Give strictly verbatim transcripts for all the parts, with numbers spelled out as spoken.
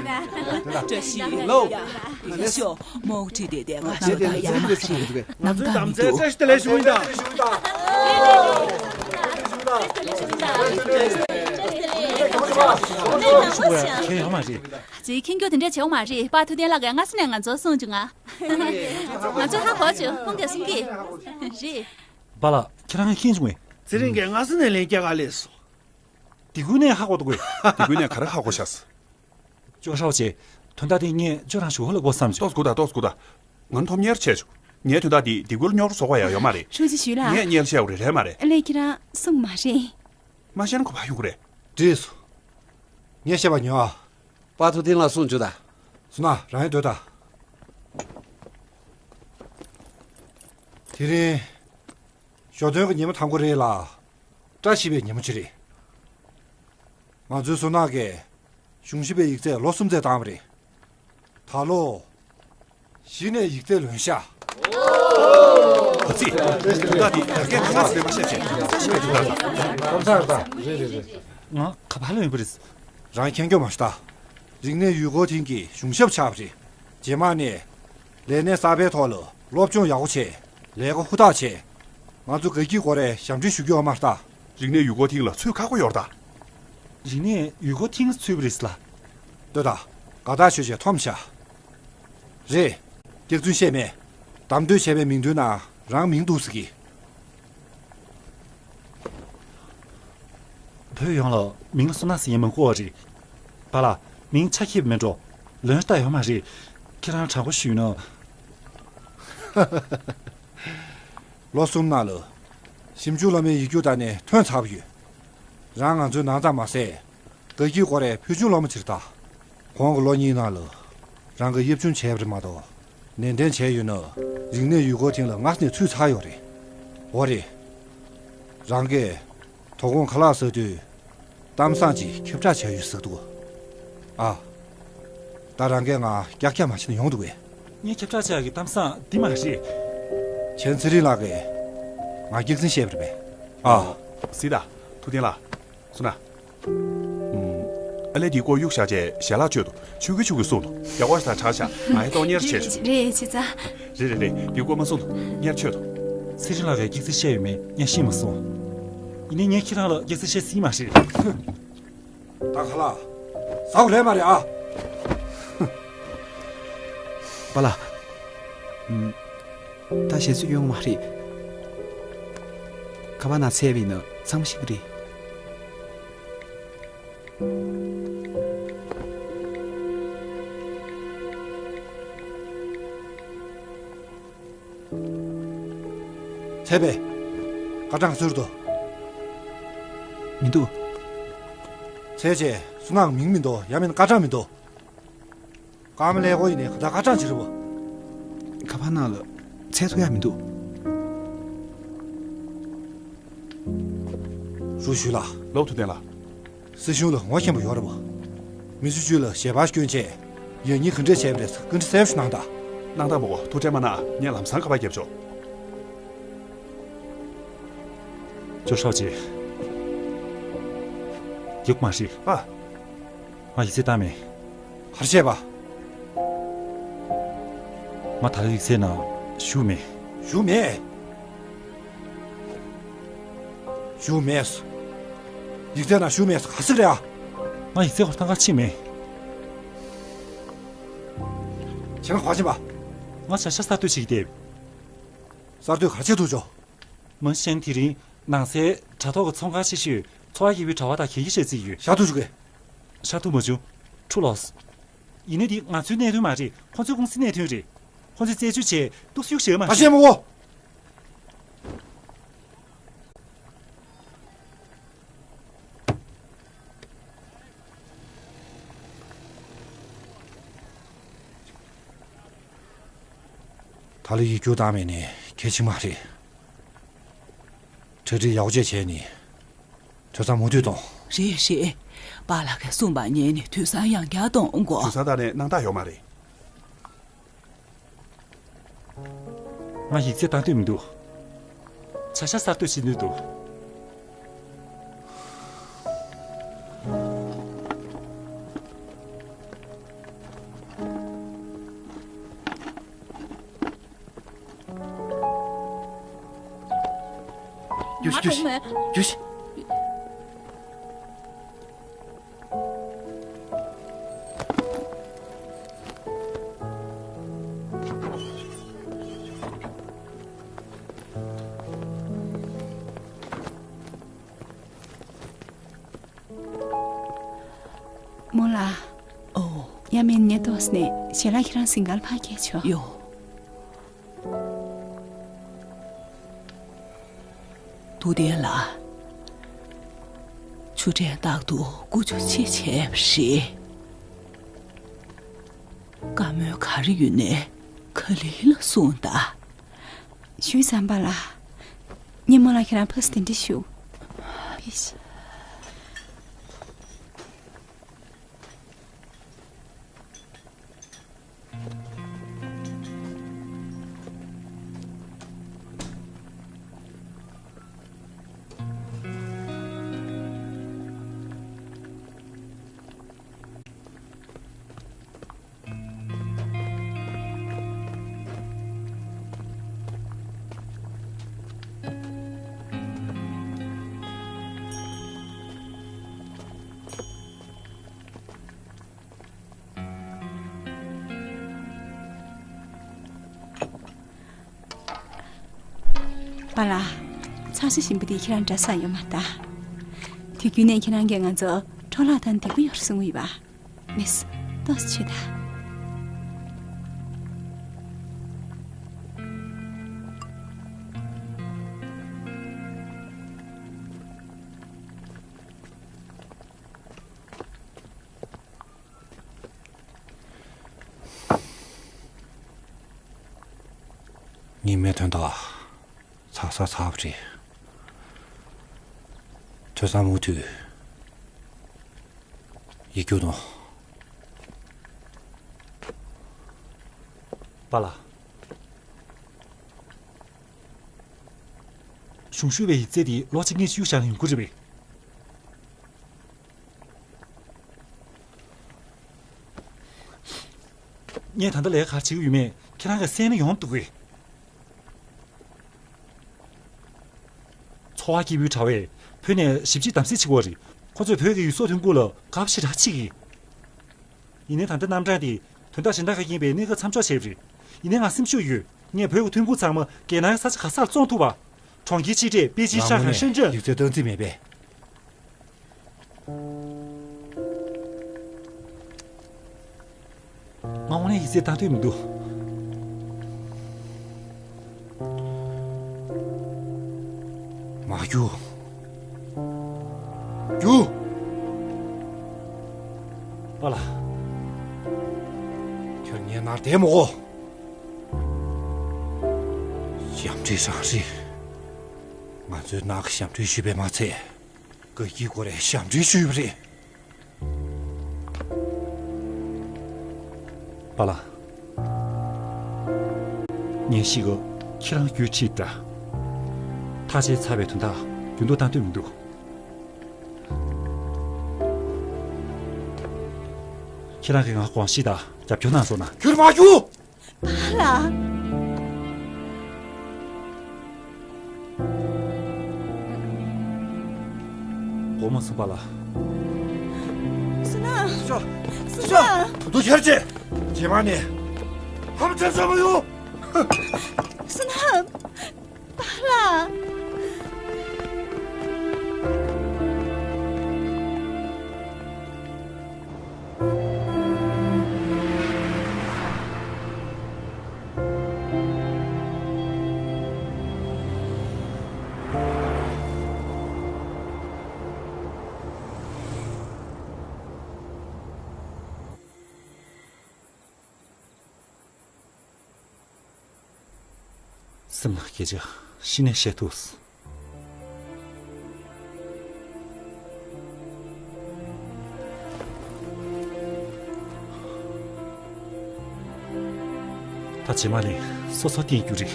བཀྲ་ཤིས་ལོ། ཡ་ཤོ་མོག་ཁྲི་དེ་དེ་ང་ཤོ་ད་ཡ་མ་རེད། ང་ཚོའི་དམ་ཚིག་བཀྲ་ཤིས་བདེ་ལེགས་ཞུ་ཡིན་ད། ཁྱེད་ཡོད་མ་རེད། ཅིག་ཁྱེད་སྐྱོ་དེ་འདྲ་བྱེད་འོ་མ་རེད། པ་ཐུབ་བསྟན་ལགས་ཀྱིས་སྔ་ས་ནས་ང་ཚོར་གསུངས་བྱུང་ང་། ང་ཚོ་ཧ་གོ་བྱུང་ཁོང་གིས་གསུང་གི་རེད། པཱ་ལགས་ཁྱེད་རང་ཤེས་བྱུང་ངས། ཚེ་རིང་གིས་སྔ་ས་ནས་ལན་སྐྱེལ་ག་ལས་སོ། དེ་ཀུན་ནས་ཧ་གོ་འདུག་གས། དེ་ཀུན་ནས་ག་རེ་ཧ་གོ་ཤག་ཅོ་ཧྲའོ་ཅེ། དོན་དག་དེ་ངས་ཅོ་རང་ཞུ་ཧོ་ལ་གོ་བསམ་བྱུང་། ཏོག་ཙམ་སྒུག་དང་ཏོག་ཙམ་སྒུག་དང་། ང་ཐོབ་གཉེར་བྱས་བྱུང་། ངའི་དོན་དག་འདི་སྡིག་པར་རྙོག་དྲ་བཟོ་ག་ཡ་ཡོད་མ་རེད། ཧྲུའུ་ཅི་ཞུས་ལགས། ངས་གཉེར་བྱས་ཡོད་རེད་རེད་མ་རེད། ཨ་ལས་ཁྱེད་རང་གསུང་མ་རེད། མ་ཤེས་ན་ག་པར་ཡོང་གི་རེད། འགྲིག་སོང་། ངས་བཤད་པ་ཉོན་ཨ། པ་ཐུབ་བསྟན་ལགས་གསུངས་བྱུང་ད། སོང་ན་རང་ཡང་སྡོད་དང་། དེ་རིང་ཞོ་སྟོན་གྱི་ཉིན་མོ་དང་པོ་རེད་ལ། བཀྲ་ཤིས་པའི་ཉིན་མོ་ཅིག་རེད། ང་ཚོའི་བསོད་ནམས་ཀྱིས་གཞུང་ཞིབ་པའི་ཡིག་ཚད་ལོ་གསུམ་ཙམ་བཏང་བ་རེད། ད་ལོ། གཞི་ནས་ཡིག་ཚད་ལོན་ཤག་ག་ཚིག་དོན་དག་འདི་ཡར་རྒྱས་གང་ལ་སླེབས་པ་ཤེས་བྱས་ས་ཞིག་པའི་དོན་དག་དང་། ལམ་སང་རེད་ད། རེད་རེད་རེད། ང་ག་པར་ལ་ཡོད་པ་རེད། རང་མཁྱེན་རྒྱུ་མ་ཤི་ད། རིག་གནས་ཡུལ་སྐོར་ཐིང་གི་གཞུང་ཞབས་ཆགས་པ་རེད། རྗེས་མ་ནས། ལས་གནས་གསར་པའི་ཐོག་ལ་སློབ་སྦྱོང་ཡག་པོ་བྱས། ལས་ཀ་ཧུར་ཐག་བྱས། ང་ཚོ་དགའ་སྐྱིད་སྒོ་རའི་ཞབས་འདྲེན་ཞུ་རྒྱུ་ཡོད་མ་རེད་ད། རིག་གནས་ཡུལ་སྐོར་ཐིང་ལ་ཚུད་ཁག་པོ་ཡོད་རེད་ད། རིག་གནས་ཡུལ་སྐོར་ཐིང་ཚུད་པ་རེད་ལ། ལྟོས་དང་། དགའ་ཐག་ཆོད་བྱས་འཐོམ་བཞག་རེད། སྐྱག་རྫུན་བཤད་མེད། གདམ་འདོད་བྱས་པའི་མིང་ཐོའི་ནང་རང་མིང་འདུག་ཟེར་གི། བོད་ཡོངས་ལ་མིང་ལ་བསོད་ནམས་ཟེར་མཁན་མང་པོ་ཡོད་རེད། པཱ་ལགས། མིང་ཆ་ཁྱབ་མེད་འགྲོ། ལོན་ལྟ་ཡོད་མ་རེད། ཁྱེད་རང་དྲང་པོ་ཞུས་ན། ལོ་གསུམ་ནང་ལ། ཞིབ་འཇུག་སློབ་མའི་ཡིག་རྒྱུགས་དག་ནས་ཐོན་ཚར་བ་ཡོད། རང་ང་ཚོའི་ནང་ཙམ་མ་ཟད། དགའ་སྐྱིད་སྒོ་རའི་ཕུལ་བྱུང་སློབ་མ་ཅིག་རེད་ད། གོང་གི་ལོ་གཉིས་ནང་ལ། རང་གིས་དབྱིབས་སྦྱོང་བྱས་པ་རེད་མ་གཏོགས། ནན་ཏན་བྱས་ཡོད་ན། རིག་གནས་ཡུལ་སྐོར་ཐིང་ལ་སྔ་ས་ནས་ཚུད་ཚར་ཡོད་རེད། འོ་རེད། རང་གིས་དོ་དགོང་ཁ་ལག་ཟ་དུས། གཏམ་བཟང་ཅིག་ཁྱབ་བསྒྲགས་བྱས་ཡོད་ཟེར་འདུག་ཨ། ད་རང་གིས་ང་ཀྱག་ཀྱག་མ་བྱས་ན་ཡོང་འདུག་གས། ངས་ཁྱབ་བསྒྲགས་བྱ་ཡག་གི་གཏམ་བཟང་འདི་མ་རེད། བྱས་ན་ཚེ་རིང་ལགས་ཀྱིས་ང་སྐྱག་རྫུན་བཤད་པ་རེད་པས། ཨ། གཟིགས་དང་། ཐུབ་བསྟན་ལགས། སོང་ན། ཨ་ལས་དེའི་སྐོར་གཡུག་བཞག་བྱས་ཞལ་ལག་མཆོད་དོ། ཆུ་གི་ཆུ་གི་གསུང་དོ། རྒྱ་གར་ས་དྲག་ཤག་ང་ཡི་ཏོག་གཉེར་བྱས་ཆོག་རེད་བྱས་ཙང་། རེད་རེད་རེད། དེའི་སྐོར་མ་གསུང་དོ། གཉེར་མཆོད་དོ། ཚེ་རིང་ལགས་ཀྱིས་སྐྱག་རྫུན་བཤད་ཡོད་མེད་ངས་ཤེས་མ་སོང་། ཡིན་ནའི་ངས་ཁྱེད་རང་ལ་སྐྱག་རྫུན་བཤད་སྲིད་མ་རེད། ད་ཁ་ལག་ཟ་དགོས་རེད་མ་རེད་ཨ། པཱ་ལགས། ཨུམ། ད་ཞལ་སུ་ཡོང་མ་རེད། ཁ་པར་ནང་བཙལ་བ་ཡིན་ན་ཚང་མ་ཤེས་ཀྱི་རེད། ཚེ་བེ། ཀ་ཀྲང་ཟུར་དུ། མི་འདུག་ཚེ་ཆེ་སུ་ནང་མིང་མི་འདུག་ཡང་མིན་ཀ་ཀྲང་མི་འདུག་ཀ་མ་ལས་གོ་ཡིན་ནས་ད་ཀ་ཀྲང་ཅི་རེད་བོ། ཁ་པར་ནང་ལ་ཚེ་ཐུག་ཡ་མི་འདུག་རུ་ཞུ་ལ། ལོག་ཐུབ་བསྟན་ལ། སྲིད་གཞུང་ལ་ངོ་ཤེས་པ་ཡོད་རེད་བ། མི་ཚེ་བཅུད་ལ་ཞལ་པར་སྐྱོན་ཆེ། ཡང་སྙིང་ག་འདྲས་བྱས་པ་རེད་ཟེར་བཀའ་འདྲི་གསལ་པོ་ཞིག་གནང་དང་། གནང་དང་མོ་གོ་ཐུགས་ཁྲལ་མ་གནང་། ངས་ལམ་སང་ཁ་པར་རྒྱབ་ཆོག་ཅོ་ཧྲའོ་ཅེ། རྒྱུག་མ་ཧྲི། ཨ། ང་ཡིག་ཚད་བཏང་མེད། ག་རེ་བྱས་པ། ང་ད་ལོ་ཡིག་ཚད་ནང་ཞུགས་མེད། ཞུགས་མེད། ཞུགས་མེད། ཡིག་ཚད་ནང་ཞུགས་མེད་ག་ཟིག་རེད་ཨ། ང་ཡིག་ཚད་སྐོར་ཐང་ག་ཕྱིན་མེད། ཁྱེད་རང་ག་ཕྱིན་པ། ང་བྱ་ཤ་གསར་གཏོད་བྱེད་ཀྱི་བསྡད། གསར་གཏོད་ག་བྱེད་ཐུབ་ཆོག་མ་གཞི་དེ་རིང་ནང་སའི་དྲ་ཐོག་གི་ཚོང་ཁང་ཆེ་ཤོས་ཚོར་བ་དགྱེས་པའི་དྲ་བ་དང་གད་ཡིག་བཤད་རྩིས་ཡོད། ཤ་ཐུག་ཆུ་གེ། ཤ་ཐུག་མ་བྱུང་། ཁྲུ་ལོས། ཡིན་ནའི་འདི་ང་ཚོའི་གནད་དོན་མ་རེད། ཁོ་ཚོའི་ཀུང་སིའི་གནད་དོན་རེད། ཁོ་ཚོས་རྩད་གཅོད་བྱས་ཏོག་ཙམ་གཡུག་བཞག་མ་ད་ཤེས་མོ་གོ། ད་ལོ་ཡིག་རྒྱུགས་བཏང་མེད་ནི་གལ་ཆེན་མ་རེད། གྲ་སྒྲིག་ཡག་པོ་བྱས་བྱས་ནི། དུས་བཟང་མུ་མཐུད་གཏོང་། རེད་རེད། པཱ་ལགས་ཀྱིས་གསུངས་པ་ཉན་ནས་དུས་བཟང་ཡང་བསྐྱར་གཏོང་དགོས། དུས་བཟང་ད་ནས་སྣང་དག་ཡོད་མ་རེད། ང་ཡིག་ཚད་བཏང་འདོད་མི་འདུག་བྱ་ཤ་གསར་གཏོད་བྱེད་འདོད་འདུག་རྒྱུགས་ཤིག་རྒྱུགས་ཤིག་རྒྱུགས་ཤིག་རྨོ་ལགས། ཨོ། ཡ་མེན་ངས་ཏོག་ཙམ་ནས་ཞལ་ལག་ཁྱེད་རང་སིང་གལ་ཕར་སྐྱེལ་ཆོག་ཡོ། ཐུབ་བསྟན་ལགས། ཆུ་ཕྲན་རྟག་ཏུ་ཀུ་ཅོ་ཆེ་བྱས་པ་རེད། བཀའ་མོལ་ག་རེ་ཡོད་ནའི་ག་ལེ་ལ་གསུངས་དང་། ཞུས་ཙམ་པ་ལ། ངས་རྨོ་ལགས་ཁྱེད་རང་ཕར་ཙམ་གདན་འདྲེན་ཞུ། ཕེབས་ཤིག་པཱ་ལགས། ཚོང་ཟོག་ཞིམ་པོ་འདི་ཁྱེད་རང་འདྲ་ས་ཡོད་མ་རེད་ད། དུས་རྒྱུན་ནས་ཁྱེད་རང་གིས་ང་ཚོ་འཕྲོ་བརླག་དང་སྡུག་པོ་ཡོང་གསུང་གི་ཡོད་པ། མེད། ཏོག་ཙམ་ཆོས་དང་། ངའི་མི་དོན་དག་ཚར་ས་ཚར་བ་རེད། ཐོས་བསམ་མུ་མཐུད་ཡིག་རྒྱུགས་གནང་། པཱ་ལགས། གཞུང་ཞུ་བའི་ཡིག་ཚད་དེ་ལོ་གཅིག་གཉིས་ཤིག་བཞག་ན་ཡོང་གི་རེད་པས། ངས་ད་ལྟ་ལས་ཀ་ག་རེ་བྱེད་ཀྱི་ཡོད་མེད་ཁྱེད་རང་གིས་གསན་ན་ཡོང་འདུག་གས། འཚོ་བ་སྐྱིད་པོའི་དྲ་བས་བོད་ནས་ཞིབ་དཔྱད་གདམ་གསེས་བྱེད་ཀྱི་ཡོད་རེད། ཁོ་ཚོས་བོད་ཀྱི་ཡུལ་སྲོལ་ཐོན་ཁུངས་ལ་དགའ་པོ་ཞེ་དྲག་བྱེད་ཀྱི་ཡིན། ཡིན་ནའི་ད་ལྟ་རྣམ་གྲངས་དེ་དོན་དག་གཞན་དག་གི་རྐྱེན་པས་གནས་སྐབས་མཚམས་འཇོག་བྱས་པ་རེད། ཡིན་ནའི་ང་སེམས་ཤུགས་ཡོད། ངས་བོད་ཀྱི་ཐོན་ཁུངས་ཚང་མ་རྒྱལ་ནང་གི་ས་ཆ་ག་སར་བཙོང་ཐུབ་པ། གྲོང་ཁྱེར་ཆེ་གྲས་པེ་ཅིན། ང་ཧྲང་ཧའེ། དངོས་གནས་ཧྲེན་ཀྲེན། ཡིག་ཚད་སྟོན་རྩིས་མེད་པས། ང་དངོས་གནས་ཡིག་ཚད་བཏང་འདོད་མི་འདུག་མ་རྒྱུགས། རྒྱུགས། པཱ་ལགས། ཁྱོད་ངའི་ནང་བསྡད་མི་དགོས། ཞབས་འདྲེན་རང་རེད། ང་ཚོའི་ནང་གི་ཞབས་འདྲེན་ཞུས་པས་མ་ཚད། དགའ་སྐྱིད་སྐོར་རའི་ཞབས་འདྲེན་ཞུས་པ་རེད། པཱ་ལགས། ངས་ཤེས་གི། ཁྱེད་རང་རྒྱུད་ཁྲིད་འདྲ། ཐག་བཅད་ཚར་བའི་དོན་དག་རྒྱུན་དུ་བཏང་འདོད་མི་འདུག་ཁྱེད་རང་གིས་ང་དགོངས་བཞེས་དང་རྒྱབ་སྐྱོར་གནང་སོང་ན། ཁྱོད་མ་རྒྱུགས། པཱ་ལགས། དགོངས་པ་མ་ཚོམས་པ་ལ། བསོད་ནམས། བསོད་ནམས། བསོད་ནམས། ད་དུང་ཁྱེར་ཅིག་རྗེས་མ་ནི་ཧམ་ཆ་ཆ་མ་ཡོང་། བསོད་ནམས། པཱ་ལགས། སེམས་ལ་སྐད་ཆ་གཞི་ནས་བཤད་ཐུབ། ད་རྗེས་མ་ལ་སོ་སོ་བསྟེན་རྒྱུ་རེད།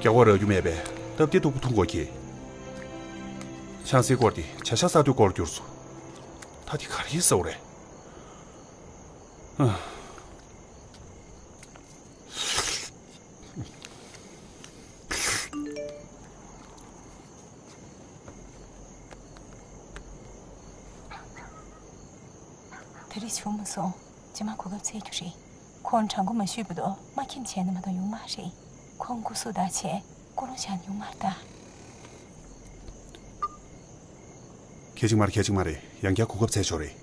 རྒྱག་པ་རག་རྒྱུ་མེད་པས་སྟབས་བདེ་སྟུག་པོ་འཐུང་དགོས་ཀྱི། ཆང་སའི་སྐོར་དེ་བྱ་ཤ་ཟ་དུས་སྐོར་གྱུར་སོང་། ད་ ད་དེ་ག་རེ་ཟ་བ་རེད། ཨ། ད་རེས་བྱུང་མ་སོང་། རྗེས་མ་གོ་སྐབས་འཚོལ་རྒྱུ་རེད། ཁོང་དྲང་པོ་མ་ཞུས་བར་དུ་མ་ཁྱིམ་བྱས་ན་མ་གཏོགས་ཡོང་མ་རེད། ཁོང་སྐུ་གཟུགས་དག་བྱས་ཀུན་སློང་བཞག་ན་ཡོང་མ་རེད་ད། གལ་ཆེན་མ་རེད། གལ་ཆེན་མ་རེད། ཡང་བསྐྱར་གོ་སྐབས་འཚོལ་ཆོག་རེད།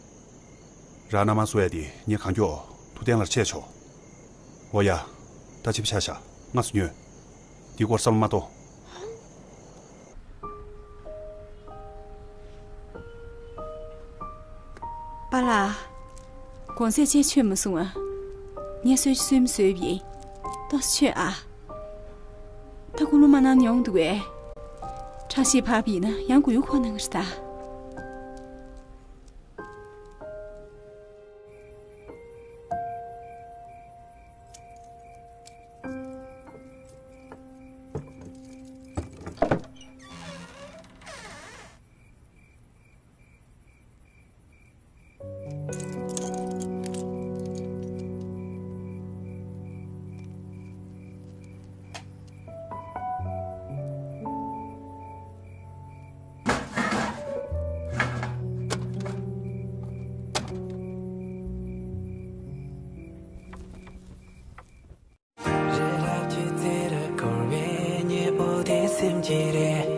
རང་ན་མ་བཟོ་ཡ་དེ་ངས་གང་མགྱོགས་ཐུབ་བསྟན་ལགས་ལ་འཆད་ཆོག་འོ་ཡ། ད་ཕྱི་པོ་ཆགས་ཤག་སྔ་སོ་ཉོན། འདི་སྐོར་བསམ་བློ་མ་གཏོང་། པཱ་ལགས། དགོང་ཟས་ཅིག་མཆོད་མ་སོང་ཨ། ངས་གསོལ་ཇ་སོས་མ་བཟོས་པ་ཡིན། ཏོག་ཙམ་མཆོད་ཨ། ད་ཀུན་སློང་མ་གནང་ན་ཡོང་འདུག་གས། ཁྲག་ཤེད་འཕར་བ་ཡིན་ན་ཡང་མགོ་ཡུ་འཁོར་གནང་གི་རེད་ད། རི་རབ་ཀྱི་རྩེ་རུ་བསྐོར་བའི་ཉི་འོད་དེ་སེམས་ཀྱི་རེད།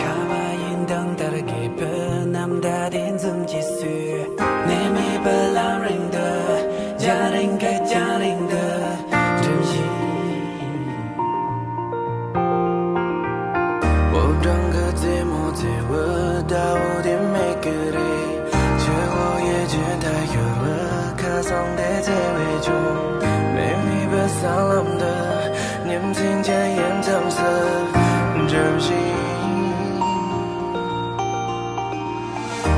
ཁ་བ་ཡི་མདངས་ལྟར་སྐྱེས་བུ་རྣམ་དག་དེ་འཛུམ་གྱིས་བསུས། ནད་མེད་པའི་ལམ་རིང་དུ། རྒྱང་རིང་གི་རྒྱང་རིང་དུ། འགྲིམ་བཞིན། འོབས་འབྲིང་གི་རྩེ་མོ་རྩེ་བའི་ཟླ་འོད་དེ་མེད་ཀྱི་རེད། ཆུ་བོ་ཡི་ཆུ་མཐའ་ཤོར་བའི་ཁ་སང་དེ་བརྩེ་བའི་ཆུང་། མེ་མེད་པའི་ས་ལམ་དུ། ཉིན་མཚན་གྱི་ཡུན་མཚམས་སུ་འགྲིམ་བཞིན།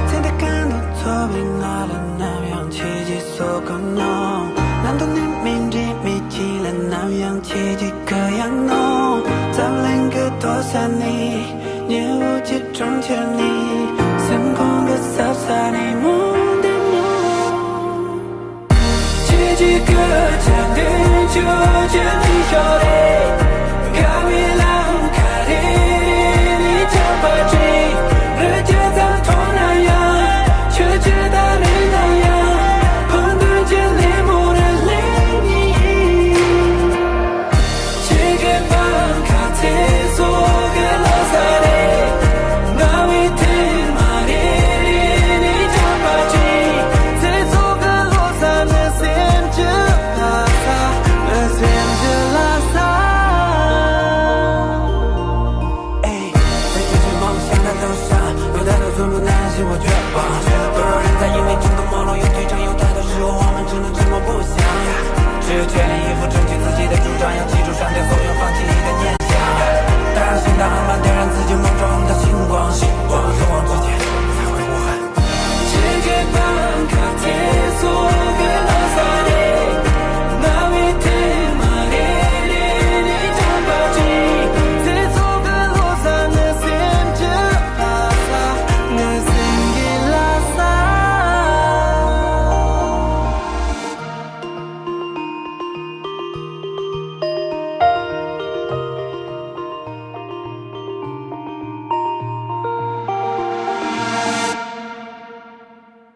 ཚེ་འདི་གང་དུ་འཚོ་བའི་ང་ལ་ནམ་ཡང་ཁྱེད་ཀྱིས་བཟོད་དགོས་མྱོང་། ནམ་དུ་ནི་མི་འདྲིས་མི་ཁྱིམ་ལ་ནམ་ཡང་ཁྱེད་ཀྱིས་གུ་ཡངས་མྱོང་། འཛམ་གླིང་གི་མཐོ་ས་ནས། ཉི་འོད་ཀྱི་གྲོང་ཁྱེར་ནས། སེམས་ཁོང་གི་ཟབ་ས་ནས་མུ་མཐུད་མྱོང་། ཁྱེད་ཀྱིས་གུ་ཡངས་མྱོང་།